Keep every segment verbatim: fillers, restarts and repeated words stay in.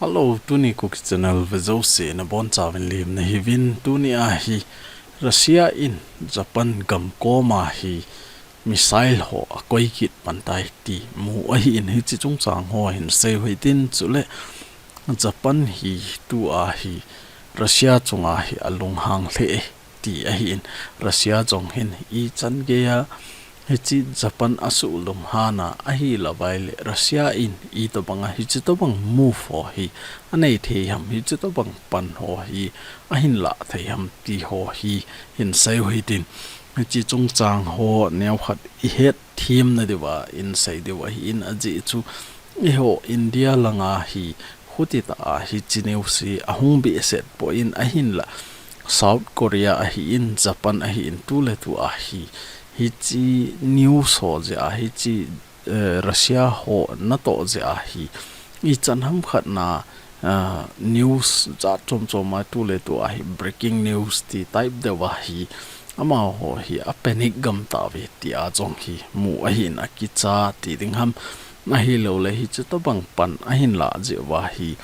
Hello, tuni Kuki Channel vejouse nabonchauvin lemna hiuvin. Tuni ahi Russia in Japan gamkom a hi missile ho akoi kit pantai ti mu ahin, hiche chungchang ho hin seiu hitin. Chule Japan hi tua hi Russia chunga hi alunghang lheh e ti ahin, Russia jong hin ichan geiya hiche Japan asuh lunghang a ahilouva ahile Russia in itobanga hiche tobang move ho hi anei thei ham, hiche tobang pan ho hi ahin lah thei ham ti ho hi hin seiu hitin. Hiche chungchang ho neokhat ihet themna diuva hin sei diu ahin, ajeh chu eiho India langa hi khutitah a hiche news hi ahung behseh poi, ahinla South Korea ahin, Japan ahin, tuletu a hi hiche news ho jeh a hiche, eh, Russia ho natoh jeh a hi ichan hamkhat na, ah, news jat chom chom a tuletu a hi breaking news ti type deuva hi amaho hi apanic gam tauve tia jong hi mu ahin, akicha ti ding ham, ahilouleh hiche tobang pan ahin lah jeh uva hi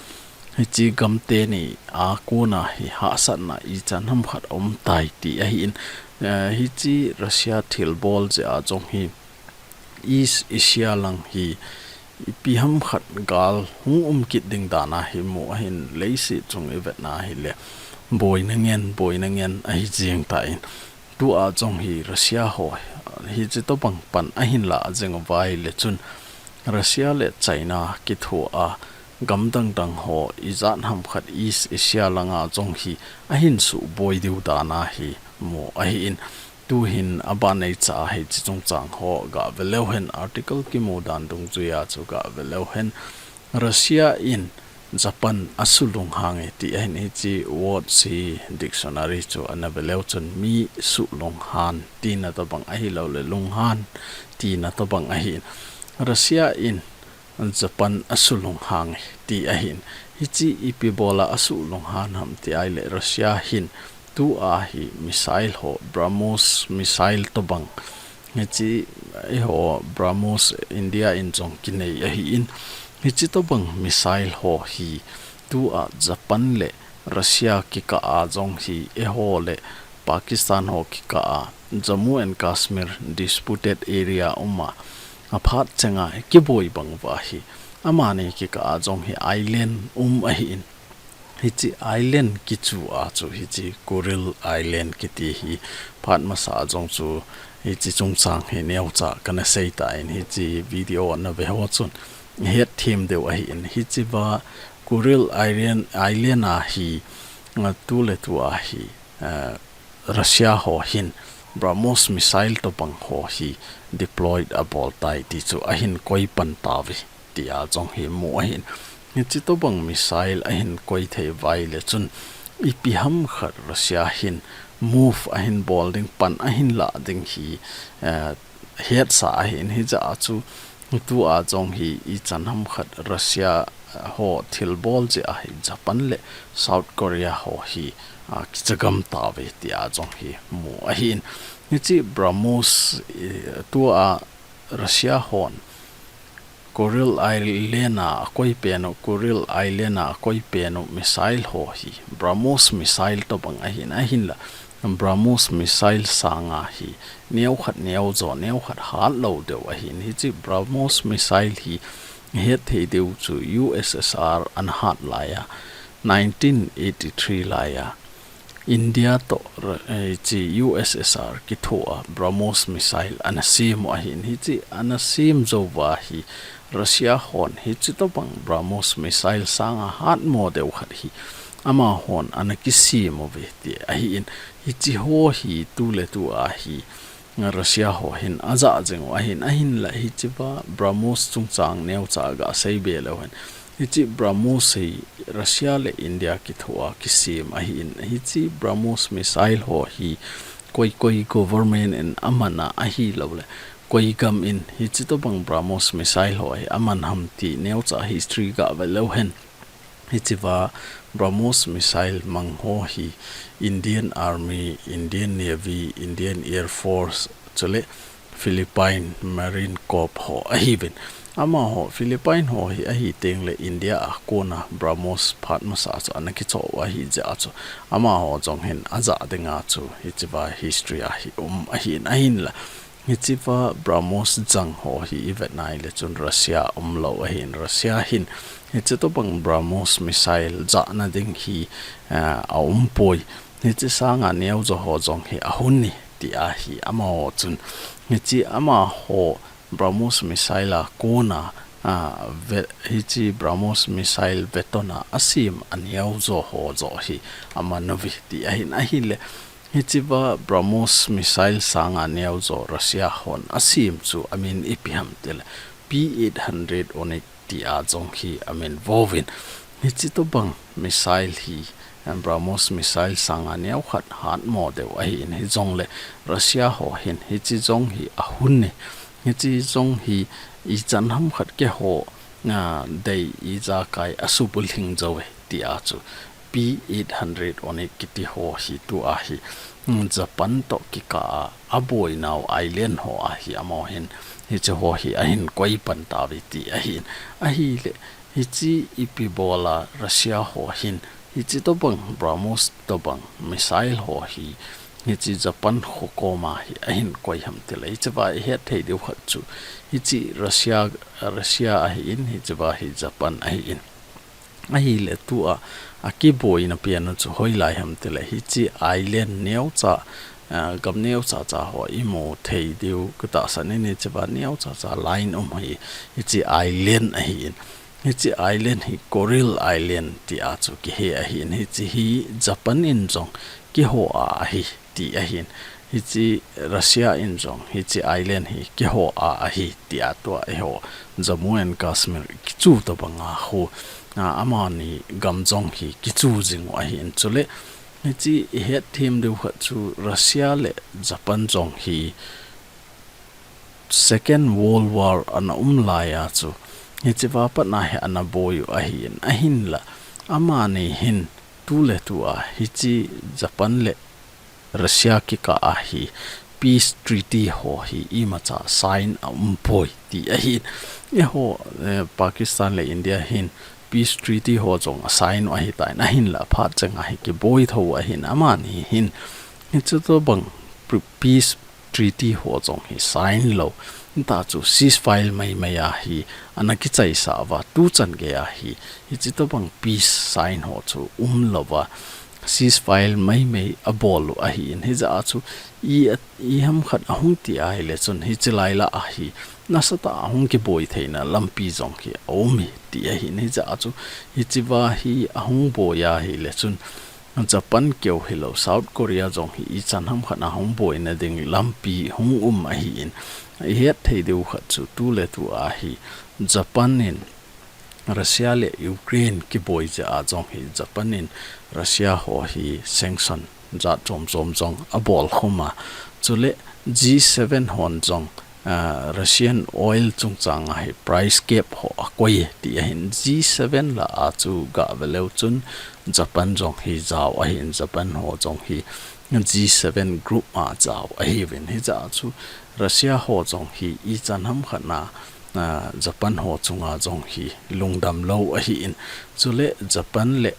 hiche gam teni a kona hi hahsatna ichan hamkhat aum tai ti ahin, eh, hiche Russia thilbol jeh a jong hi East Asia lang hi ipi hamkhat gal hung um kit ding dan a hi mu ahin, leiset chung ivetna ahile boina ngen, boina ngen ahi jeng tan. Tua jong hi Russia ho hiche tobang pan ahin lah jeng uva ahile chun Russia le China kithoa gam dang dang ho ijat hamkhat East Asia langa jong hi ahin suboi diu dan a hi mu ahin. Tuhin abanei cha a hiche chungchang ho gave leu hen, article kimu dan dungjuia chu gave leu hen. Russia in Japan asulunghang e ti ahin, hiche word hi dictionary chu ana ve leu chun mi sulunghang tina tobang ahilouleh lunghang tina tobang ahin. Russia in Japan asulunghang e ti ahin. Hiche ipi bola asulunghang ham ti ahile Russia hin tua hi missile ho, BrahMos missile tobang. Hiche eiho BrahMos India in jong kinei ahin. Hiche tobang missile ho hi tua Japan le Russia kikah a jong hi eiho le Pakistan ho kikah a Jammu and Kashmir disputed area um a, aphat chenga kiboi bang uva hi amani kikah a jong hi island um ahin. Hiche island kichu a chu hiche Kuril Island kiti hi phat masa a jong chu hiche chungchang hi neocha kana sei tan, hiche video nave ho chun het them diu ahin. Hichea Kuril Island, Island a hi, nga tuletu a hi, eh, Russia ho hin BrahMos missile tobang ho hi deployed abol tai ti chu ahin koi pan tauve tia jong hi mu ahin. Hiche tobang missile ahin koi thei uva ahile chun ipi hamkhat Russia hin move ahin bol ding, pan ahin lah ding hi, eh, hetsa ahin, hijeh a chu tua jong hi ichan hamkhat Russia ho thilbol jeh a hi Japan le South Korea ho hi, ah, kicha gam tauve tia jong hi mu ahin. Hiche BrahMos, eh, tua Russia hon Kuril Island a akoi pen u, Kuril Island a akoi pen u missile ho hi BrahMos missile tobang ahin, ahinla BrahMos missile sanga hi neokhat neojo, neokhat hatlou deu ahin. Hiche BrahMos missile hi het thei diu chu U S S R ana hat laiya, nineteen eighty-three laiya India toh, eh, hiche U S S R kithoa BrahMos missile ana sem u ahin. Hiche ana sem jou uva hi Russia hon hiche tobang BrahMos missile sanga hatmo deu khat hi amahon ana kisem uve ti ahin. Hiche ho hi tuletu a hi Russia ho hin ajah jeng u ahin, ahinla hichea BrahMos chungchang neocha gasei be leu hen. Hiche BrahMos hi Russia le India kithoa kisem ahin, hiche BrahMos missile ho hi koi koi government in aman a ahilouleh koi gam in hiche tobang BrahMos missile ho hi aman ham ti neocha history gave leu hen. Hichea BrahMos missile mang ho hi Indian Army, Indian Navy, Indian Air Force, chule Philippine Marine Corps ho ahiuvin. Amaho Philippine ho hi ahi teng le India a kona BrahMos phat masa chu ana kichoh u ahi jeh a chu amaho jong hin aja dinga chu hichea history a hi um ahin ahin la. Hichea BrahMos jang ho hi i vet nai le chun Russia um lou ahin, Russia hin hiche tobang BrahMos missile jahna ding hi, eh, a um poi. Hiche sanga neo jo ho jong hi a hun ni ti ahi amaho chun. Hiche amaho BrahMos missile a kona, a, ve-, hiche BrahMos missile veton a asem a neo jo ho jo hi aman uve ti ahin ahile. Hichea BrahMos missile sanga neo jo Russia hon asem chu amin ipi ham tile P eight hundred Onyx ti a jong hi amin vo uvin. Hiche tobang missile hi, em, BrahMos missile sanga neo khat hatmo deu ahin, hijongle Russia ho hin hiche jong hi a hun ni. Hiche jong hi ichan ham khat keiho, a, dei ijakai a subulhing jo uve ti a chu P eight hundred Onyx kiti ho hi tua hi, mm, Japan to kikah a, a boinau island ho a hi amaho hin hiche ho hi ahin koi pan tauve ti ahin. Ahile hiche ipi bol a Russia ho hin hiche tobang BrahMos tobang missile ho hi hiche Japan kho koma hi ahin koi ham tile hichea i het thei diu khat chu hiche Russia, Russia ahin hichea hi Japan ahin. Ahile tua a kiboina pian u chu hoilai ham tile hiche island neocha, a, gam neocha cha ho imu thei diu katahsan in hichea neocha cha line um hi hiche island ahin. Hiche island hi Kuril Island ti a chu kihe ahin, hiche hi Japan in jong kiho a ahi ti ahin. Hiche Russia in jong hiche island hi kiho a ahi ti a tua eiho Jammu and Kashmir kichu tobang a khu, a, amani gam jong hi kichu jing u ahin chule. Hiche i het them diu khat chu Russia le Japan jong hi Second World War ana um lai a chu hichea pat na hi ana boi u ahin, ahin la. Amani hin tu le tua hiche Japan le Russia kikah a hi peace treaty ho hi imacha sign a um poi ti ahin. Eiho, eh, Pakistan le India hin peace treaty ho jong a sign u ahi tan, ahin la phat chang a hi kiboi tho u ahin amani hin. Hiche tobang pre-, peace treaty ho jong hi sign lou. Hita chu ceasefire mai mai a hi ana kichaisa uva tuchan gei a hi hiche tobang peace sign ho chu um louva ceasefire mai mai a bol u ahin hijeh a chu i, i ham khat a hung ti ahile chun hiche lai la a hi nasatah a hung kiboi theina lampi jong hi a um hi ti ahin hijeh a chu hichea hi a hung boi ahile chun Japan keu hilou, South Korea jong hi ichan ham khat a hung boina ding lampi hung um ahin, i het thei diu khat chu tu le tua hi Japan in Russia le Ukraine kiboi jeh a jong hi Japan in Russia ho hi sanction jat chom chom jong a bol khum a. Chule G seven hon jong, ah, Russian oil chungchang a hi price cap ho a koi ti ahin G seven la a chu ga ve leu chun Japan jong hi jao ahin Japan ho jong hi G seven group a jao ahiuvin hijeh a chu Russia ho jong hi ichan ham khat na, ah, Japan ho chunga jong hi lungdam lou ahin chule Japan le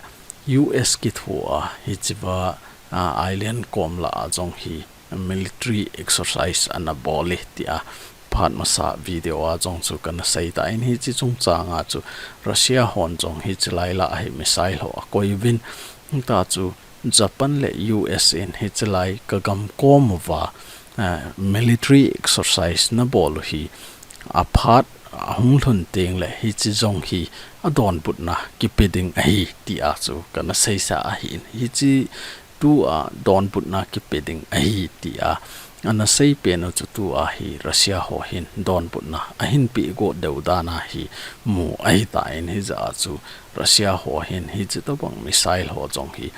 U S kithoa hichea, ah, island kom la a jong hi military exercise ana bol e tia phat masa video a jong chu kana sei tan hiche chungchang a chu Russia hon jong hiche lai la a hi missile ho a koi uvin ta chu Japan le U S in hiche lai ka gam kom uva, ah, military exercise na bol u hi a phat a hung lhun teng le hiche jong hi a donbutna kipe ding ahi tia chu kana seisa ahin hiche tua donbutna kipe ding ahi tia ana sei pen u chu tua hi Russia ho hin donbutna ahin pe got deu dan a hi mu ahi tan hijeh a chu Russia ho hin hiche tobang missile ho jong hi,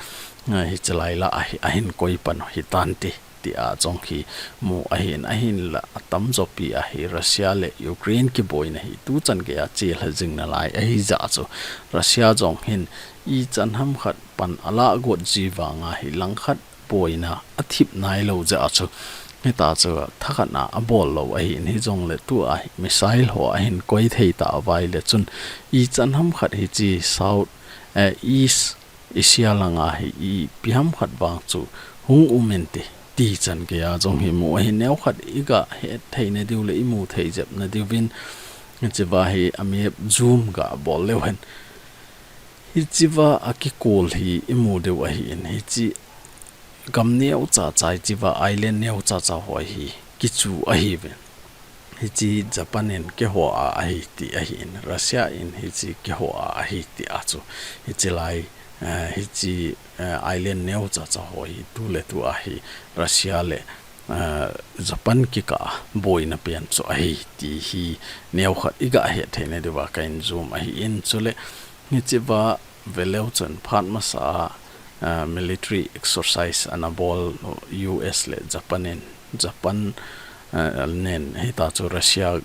eh, hiche lai la a hi ahin koi pan u hi tan ti tia jong hi mu ahin ahin la a tamjo pi a hi Russia le Ukraine kiboina hi tuchan gei a chelha jing nalai ahi jeh a chu Russia jong hin ichan ham khat pan a la got ji vang a hi langkhat boina a thip nailou jeh a chu Hita chu thakhat na abol lou ahin, hijongle tua hi missile ho ahin koi thei ta uva ahile chun ichan hamkhat hiche South, eh, East Asia langa hi ipi hamkhat vang chu hung um inte, tichan geiya jong hi mu ahi. Neokhat iga het theina diu le imu thei jepna diuvin, hichea hi a map zoom ga bol leu hen, hichea akikol hi imu diu ahin, hiche gam neocha cha, hichea island neocha cha ho hi kichu ahiuve. Hiche Japan in keiho a ahi ti ahin, Russia in hiche keiho a ahi tia chu, hiche lai, eh, hiche, eh, island neocha cha ho hi tuletua hi Russia le, eh, Japan kikah a boina pen chu ahi ti hi neokhat iga het theina diuva kahin zoom ahin, chule hichea veleu chun phat masa a, ah, military exercise ana bol U S le Japan in, Japan, ah, nen hita chu Russia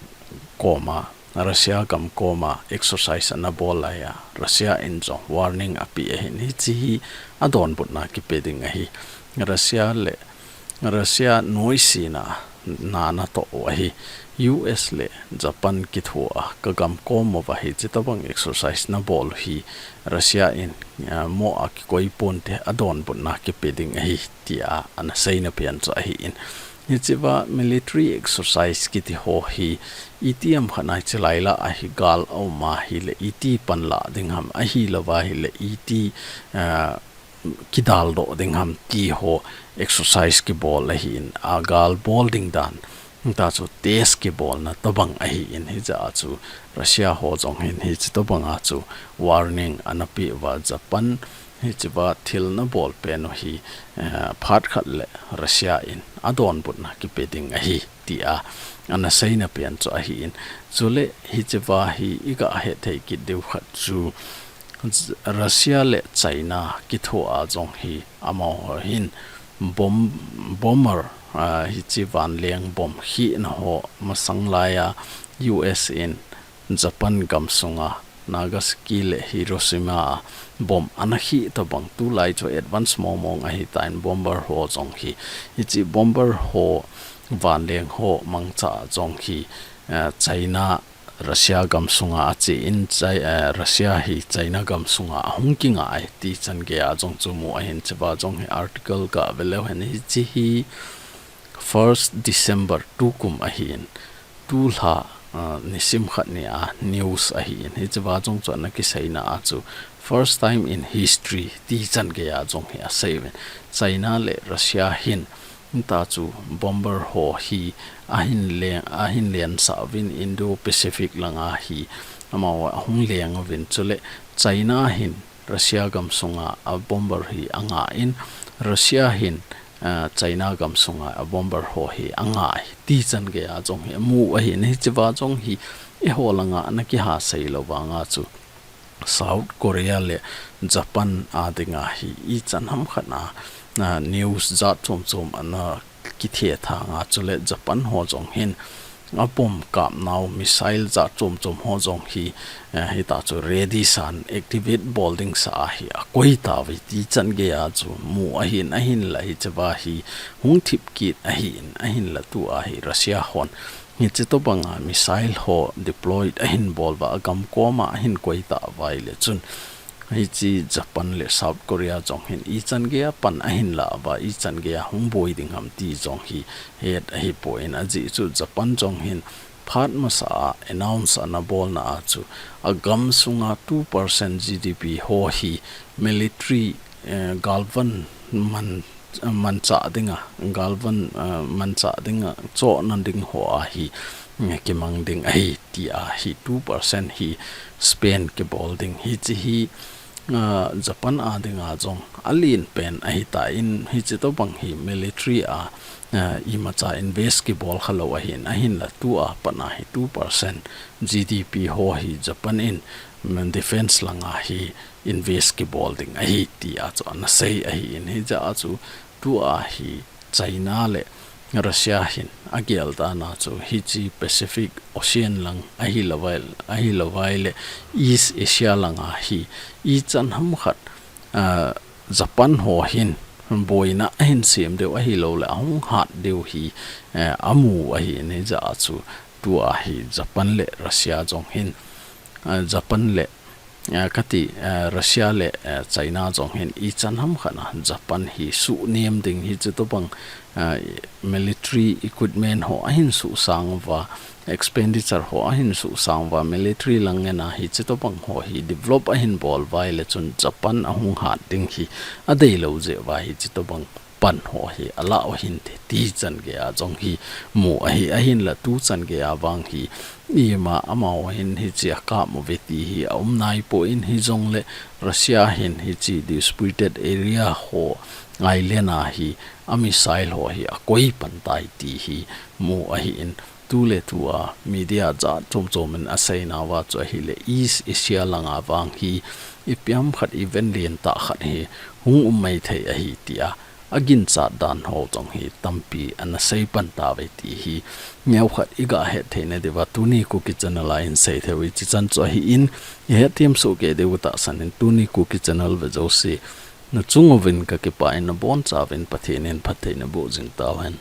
koma, Russia gam koma exercise ana bol laiya Russia in jong warning ape ahin, hiche hi adonbutna kipe ding ahi. Russia le Russia noise na, na natoh u ahi. U S le Japan kithoa kagam kom uva hiche tobang exercise nabol u hi Russia in, ah, mo a kikoi ponte, adonbutna kipe ding ahi tia ana seina pen chu ahin. Hichea military exercise kiti ho hi itiham khat na hiche laila ahi gal aum ahile iti panla ding ham, ahilouva ahile iti, ah, kidaldoh ding ham ti ho exercise kibol ahin, agal bol ding dan ta chu test kibolna tobang ahin, hijeh a chu Russia ho jong hin hiche tobanga chu warning ana pe uva, Japan hichea thil nabol pen u hi, eh, phat khat le Russia in adonbutna kipe ding ahi tia ana seina pen chu ahin. Chule hichea hi iga het thei kit diu khat chu Russia le China kithoa jong hi amaho hin bomb, bomber, ah, hiche vanleng bomb khehna ho masang laiya U S in Japan gam sunga Nagasaki le Hiroshima a bomb ana kheh tobang, tulai chu advance mong mong ahitan bomber ho jong hi, hiche bomber ho vanleng ho mangcha jong hi, ah, China Russia gam sunga ache in, Chi-, eh, Russia hi China gam sunga ahung kingai tichan geiya jong chu mu ahin, hichea jong hi article ga veleu hen, hiche hi first December tukum ahin, tulha, eh, nisim khat nia news ahin, hichea jong chu ana kiseina a chu first time in history tichan geiya jong hi aseiuvin, China le Russia hin hita chu bomber ho hi ahin leng, ahin lensah uvin Indo-Pacific langa hi amaho ahung leng uvin, chule China hin Russia gam sunga abomber hi anga in, Russia hin, ah, China gam sunga abomber ho hi angai tichan geiya jong hi amu ahin, hichea jong hi eiho langa ana kiha sei lou vanga chu South Korea le Japan a dinga hi ichan hamkhat na, na news jat chom chom ana kithe thang a, chule Japan ho jong hin abomb kapnau missile jat chom chom ho jong hi, eh, hita chu ready san activate bol ding sa a hi akoi tauve tichan geiya chu mu ahin, ahinla hichea hi hung thip kit ahin, ahinla tua hi Russia hon hiche tobanga missile ho deployed ahin bol uva, agam koma ahin koi tauva ahile chun hiche Japan le South Korea jong hin ichan geiya pan ahin la uva, ichan geiya hung boi ding ham ti jong hi het ahipoi, ajeh chu Japan jong hin phat masa a announce ana bolna a chu agam sunga two percent G D P ho hi military, eh, galvan man manchah dinga, galvan, ah, manchah dinga chohna ding ho a hi, mm, kimang ding ahi, tia hi two percent hi spend kibol ding hiche hi, ah, Japan a dinga jong alen pen ahitan, hiche tobang hi military a, ah, imacha invest kibol khalou ahin, ahinla tua pat a hi two percent G D P ho hi Japan in, mm, defense langa hi invest kibol ding ahi, tia chu ana sei ahin, hijeh a chu tua hi China le Russia hin agel dan a chu hiche Pacific Ocean lang ahilou vai, ahilou vai le East Asia langa hi ichan hamkhat, ah, Japan ho hin boina ahin sem diu ahilou le ahung hat diu hi, eh, amu ahi. Hijeh a chu tua hi Japan le Russia jong hin, eh, Japan le, eh, kati, eh, Russia le, eh, China jong hin ichan ham khat a Japan hi suhnem ding hiche tobang, eh, military equipment ho ahin suhsang uva, expenditure ho ahin suhsang uva, military lang ngen a hiche tobang ho hi develop ahin bol uva ahile chun Japan ahung hat ding hi adeilou jeh uva hiche tobang pan ho hi alah u hinte ti changei a jong hi mu ahi. Ahinla tu changei a vang hi ima amaho hin hiche a kap uve ti hi aum naipoi, hijongle Russia hin hiche disputed area ho, island a hi a missile ho hi akoi pan tai ti hi mu ahin, tuletua media jat chomchom in aseina uva chu ahile East Asia langa vang hi ipi ham khat event lentah khat hi hung um maithei ahi tia aginchat dan ho jong hi tampi ana sei pan tauve ti hi neokhat iga hetthei nadiuva tuni Kuki Channel a ihin seithei u hiche chan chu ahin, ihet them soh kei diu tahsan in tuni Kuki Channel ve jouse nachung uvin kakipah in, nabonchauvin Pathen in phatthei naboh jing tauhen.